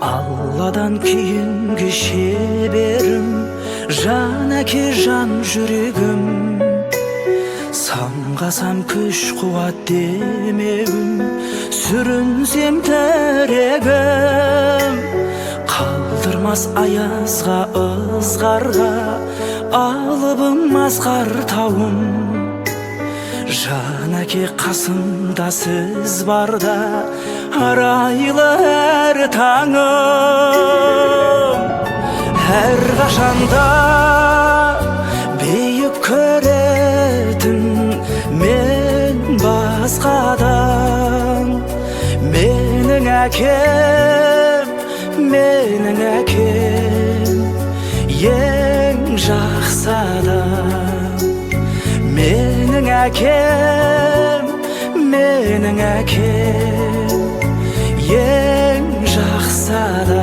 Алладан кейінгі шеберім, жан әке, жан жүрегім. Самғасам күш қуат демеуім, сүрінсем тірегім. Қалдырмас аязға, ызғарға, алыбым, асқар тауым. Жан әке, қасымда сіз барда, арайлы әр таңым. Әрқашанда биік көретін мен басқадан. Менің әкем, менің әкем ең жақсы адам. Менің әкем, менің әкем ең жақсы адам.